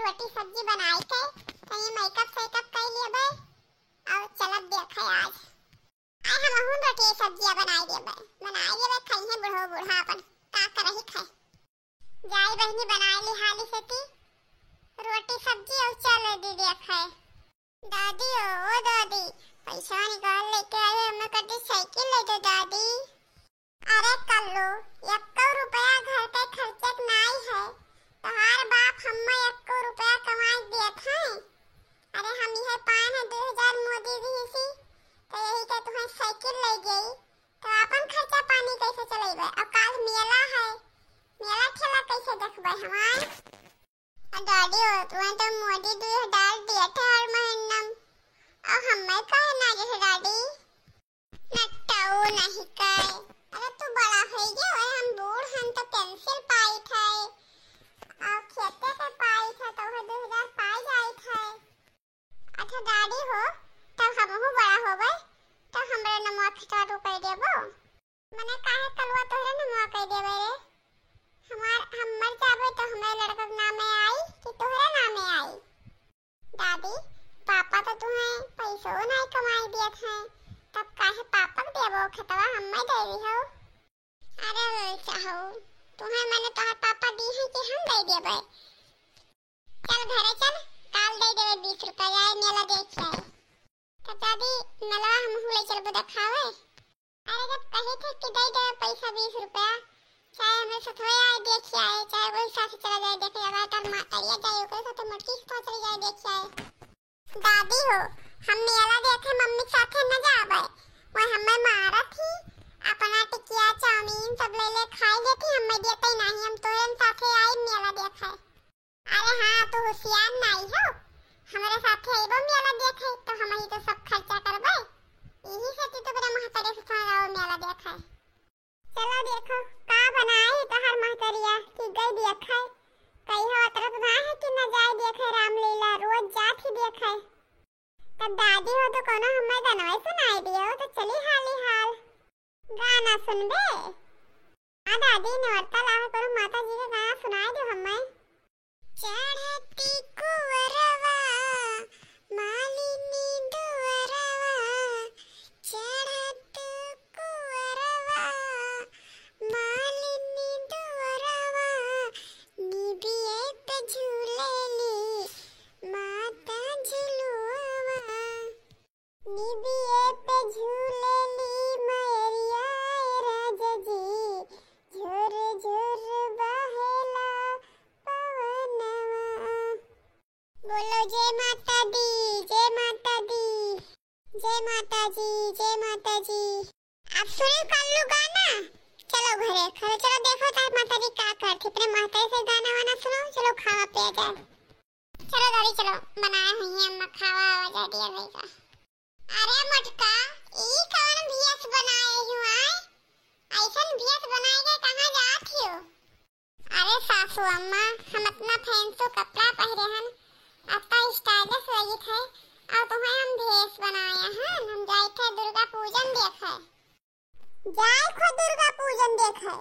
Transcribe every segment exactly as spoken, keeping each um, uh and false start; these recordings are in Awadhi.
रोटी सब्जी बनाई के, तनी मेकअप सेकअप कई लेबे, और चलब देखे आज। आय हमहूँ रोटी सब्जिया बनाई देबे, बनाई देबे, खइहें बूढ़ो बूढ़ा अपन, का करही खाए। जाई बहिनी बनाई ली हाली से ती, रोटी सब्जी और चल दी देखे। दादी हो, ओ दादी, पैसा निकाल लेके आई, हमें कटी साइकिल ले दो दादी। अरे कल्लू, एक्को रुपया घर के खर्चे के नाई है, तोहार बाप हम्मे एक्को रुपया कमाई देत हैं। अरे हम इहे पाए हैं दो हजार मोदी दिहिसी, तो यही के तुहें साइकिल ले गई, तो अपन खर्चा पानी कैसे चलेबे? और काल मेला है, मेला ठेला कैसे देखबे हमार? आ दादी हो, तुहें तो मोदी दो हजार दिए थे हर महीना, और हमें काहे ना जैसे दादी? नट्टाऊ नहीं काए। अरे तू बड़ा हो गया है, हम बूढ़ हन तो पेंसिल पाई थे, और खेते के पाई थे तो वह दो हजार पाई जाई थे। अच्छा दादी हो, तब हमहू बड़ा होबे, तब हमरे नमवा खतवा तू कह देबो। मने काहे कलवा तोहरे नमवा कह देबे रे? हमार, हम मर जाबे तो हमरे लड़का के नामे आई कि तोहरे नामे आई? दादी, पापा तो तुहें पैसो नहीं कमाई दियत हैं, तब काहे पापा के देबो खतवा, हम्मे दे दिहो। अरे ललचा हो, तुहें मने तोहर पापा दी हैं कि हम दे देबे? चल घरे चल, काल दे देबे बीस रुपया, जाए मेला देख आए। तब दादी, मेलवा हमहू ले चलबो देखावे। अरे जब कहे थे कि दे देबे पैसा बीस रुपया, चाहे हमें सथवे आए देख आए, चाहे वही साथ चला जाए देखे, अगर तार माता रिया जाए ओकरे साथे मोटकी के साथ चली जाए देख आए। दादी हो, हम मेला देखे मम्मी के साथे न जाबे, वह हमें मारत ही, अपना टिकिया चाउमीन सब ले ले खाई लेती, हमें देते नहीं, हम तोहरे साथे आई मेला देखे। अरे हाँ, तू होशियार नाई हो, हमरे साथे अइबो मेला देखे, तो हम ही तो सब खर्चा करबे, यही से तू तो मेरे महतारे से थोड़ा जाओ मेला देखे। चलो देखो, का बनाई तोहार महतरिया कि गई देखे। कहियो अतरत ना है कि न जाए देखे रामलीला, रोज जात ही देखे। तब दादी हो तो कोनो हमें गनवा सुनाई दियो, तो चली हाली हाल। गाना सुनबे? हाँ दादी, नवरता लावे कोनो माता जी के गाना सुनाई दो हमें। चढ़त कुंवरवा, मालिनी दुअरवा, चढ़त कुंवरवा, मालिनी दुअरवा, निबिये पे झूलेली माता झुलुआवा। निबिये पे झूलेली मयरिया ए राजा जी, झुर झुर बहेला पवनवा। बोलो जय माता दी, जय माता दी, जय माता जी, जय माता जी। आप सुने कल्लू गाना? चलो घरे, घरे चलो, देखो तार माता जी का करती, अपने माता से गाना वाना सुनाओ, चलो खावा पिया जाए। चलो दादी चलो, बनाए हुई है अम्मा, खावा आवा जा दिया रहेगा। अरे मोटका, ई कवन भेस बनाए हो आय? ऐसन भेस बनाए के कहाँ जात हो? अरे सासू अम्मा, हम इतना फैंसी कपड़ा पहिरे हन, इतना स्टाइलिश लगित है, और तुम्हें हम भेस बनाए हन, हम जाए थे दुर्गा पूजन देखे। जाए खो दुर्गा पूजन देखे,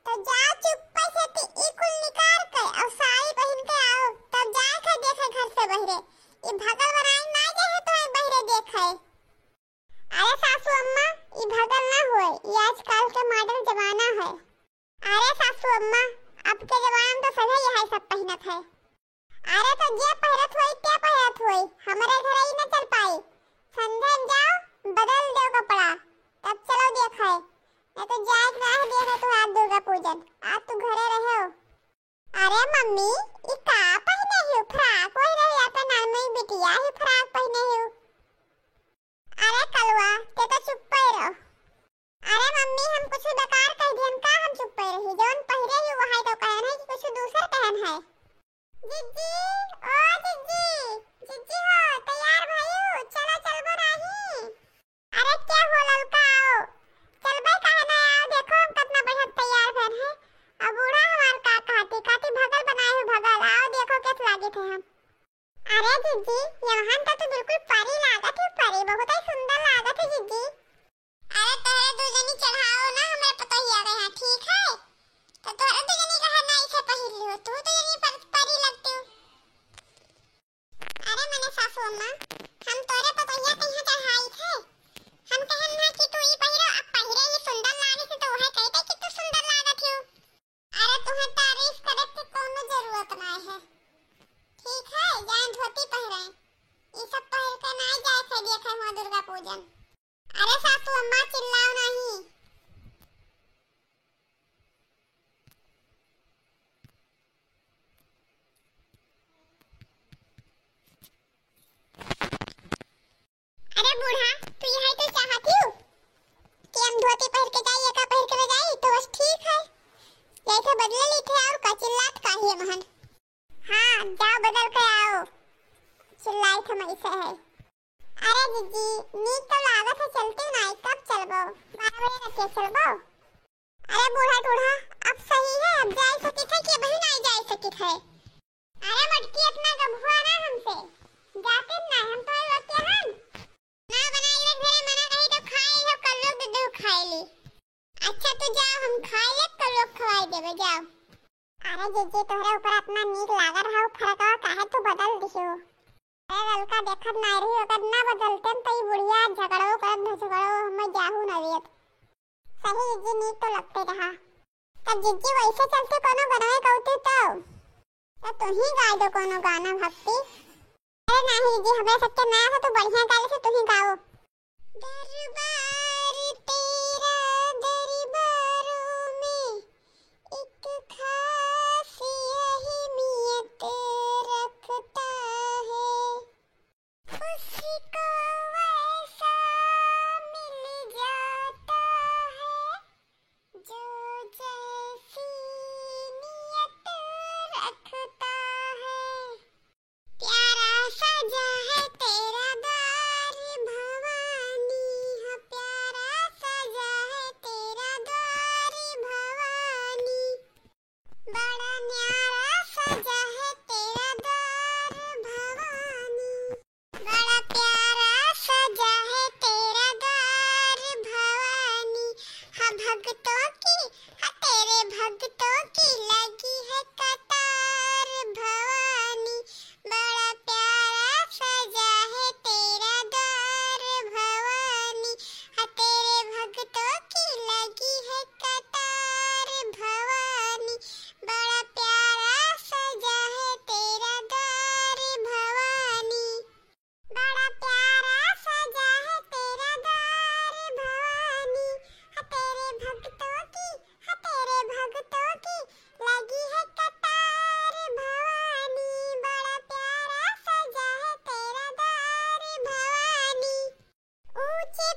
तो जा चुप्पे से ती ई कुल निकार के और साड़ी पहिन के आओ, तब जाए खो देखे घर से बहिरे। ई भगल बनाए ना जाए तो बहिरे देखे। अरे सासू अम्मा, ई भगल ना होए, ई आजकल के मॉडर्न जमाना है। अरे सासू अम्मा, अब के जमाना में तो सभे यही सब पहिनत है। अरे तो जे पहिरत होई, ते पहिरत होई, हमरे घरे ई न चल पाई। संझा में जाओ, बदल दो कपड़ा, तब चलो देखे। नहीं तो जाए के रहे देखे तू आज दुर्गा पूजन, आज तू घरे रहे हो। अरे मम्मी, ई का पहिने हो? फ्रॉक वही रहे, अपन नानमुई बिटिया ही फ्रॉक पहिने हो। अरे कलुआ, ते तो चुप्पे रहो। अरे मम्मी, हम कुछ बेकार कह दिहन का, हम चुप्पे रही? जौन पहिरे ही वही तो कहन है कि कुछ दूसर कहन है। जिज्जी, ओ जिज्जी, जिज्जी हो, तैयार भयू, चलो चलबो नाही। अरे क्या हो ललका, आओ, चलबे काहे ना, आओ देखो हम कितना बढ़िया तैयार भन है। अब बूढ़ा हमार का कहती, कहती भगल बनाए हो भगल, आओ देखो कैसे लागे थे हम। अरे जिज्जी, यमहन तो तू बिल्कुल परी लागत है, परी, बहुत ही सुंदर लागत है जिज्जी। अरे तोहरे दू जनी चढ़ाओ ना हमरे पतोहिया के यहाँ, ठीक है? तो तोहरे दू जनी का है ना इसे पहिर लियो, तू तो जनी पर, परी लगती हो। है हुआ दुर्गा पूजन। अरे सासू अम्मा, चिल्लाओ नहीं। अरे बूढ़ा, तू यही तो चाहत ही कि हम धोती पहिर के जाई, एका पहिर के जाई, तो बस ठीक है। यही तो बदले ली थे और का चिल्लात काहे महन। हाँ, जाओ बदल के आओ, चिल्लाई थे मैं इसे है। अरे जीजी, नीक तो लागत है, चलती ना, कब चलबो? बारह बजे तक के चलबो? अरे बूढ़ा टूढ़ा, अब सही है, अब जाए सकित है कि अबही नाहीं जाए सकित है? अरे मटकी, इतना गभुआ ना हमसे, जाते ना हम तो वक्त हन। ना बनाई रे घरे, मना कही तो खाई हो, कल लोग दूध खाए ली। अच्छा तू जाओ, हम खाए ले, कल लोग खवाई देबे, जाओ। अरे जीजी, तोहरे ऊपर इतना नीक लागत रहा, फरकवा काहे तू बदल दियो? अरे ललका देखत ना रही, अगर ना बदलते तो ई बुढ़िया झगड़ो करत न झगड़ो, हमें जाहू न देत। सही जीजी, नीक तो लगते रहा। तब जीजी वैसे चलते कोनो गनवे गौती तो? तो तू ही गाय दो कोनो गाना भक्ति। अरे नहीं जी, हमें सबके ना हो तो बढ़िया गाले से तू ही गाओ। दरबार तेरा दरबारों में एक खास अहमियत रखता है। उसको वैसा मिल जाता है जो जैसी नियत रखता है। प्यारा सजा है तेरा द्वार भवानी, हाँ प्यारा सजा है तेरा द्वार भवानी। बड़ा न्यारा सजा है तेरा द्वार भवानी, बड़ा प्यारा सजा है तेरा द्वार भवानी। हाँ भक्तों की, हाँ तेरे भक्तों की लगी है कतार भवानी। बड़ा प्यारा सजा है तेरा द्वार भवानी, हाँ तेरे भक्तों की लगी है कतार भवानी। बड़ा प्यारा सजा है तेरा द्वार भवानी, बड़ा प्यारा सजा है तेरा द्वार भवानी। हाँ तेरे भक्तों की, हाँ तेरे भक्तों की लगी है कतार भवानी, बड़ा प्यारा सजा है तेरा द्वार भवानी। ऊंचे